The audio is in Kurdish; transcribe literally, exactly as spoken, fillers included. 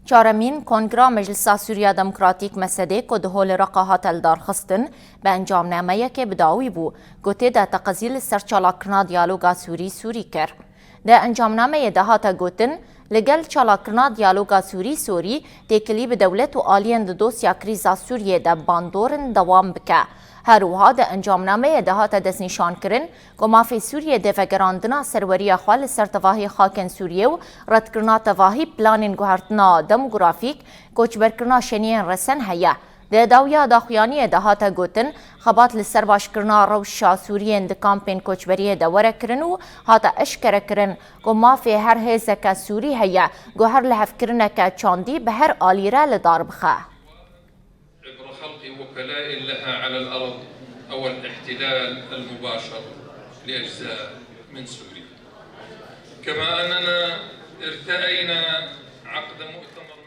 Çaremîn Kongra Meclisa Sûriya Demokratîk, MSD'ê, ku di holê Reqa hate lidarxistin, bi encamnameyekê bi dawî bû, ku tê de teqezî li ser çalakkirina diyaloga Sûrî-Sûrî kir. Di encamnameyê de hate gotin, li gel çalakkirina diyaloga Sûrî-Sûrî têkilî bi dewlet û aliyên di dosya krîza Sûriyê de bandor in dewam bike. Her wiha di encamnameyê de hate destnîşankirin, ku mafê Sûriyê dê vegerandina serweriya xwe li ser tevahî xakên Sûriyê û redkirina tevahî planên guhertina demografîk, koçberkirina şeniyên resen heye. Di dawiya daxuyaniyê de hate gotin, xebat li ser başkirina rewşa Sûriyên di kampên koçberiyê de were kirin û hate eşkerekirin, ku mafê her hêzeke Sûrî heye, ku her lihevkirineke çandî bi her alî re li dar bixe. عبر خلق وكلاء لها على الأرض أو الاحتلال المباشر لأجزاء من سوريا. كما أننا ارتأينا عقد مؤتمر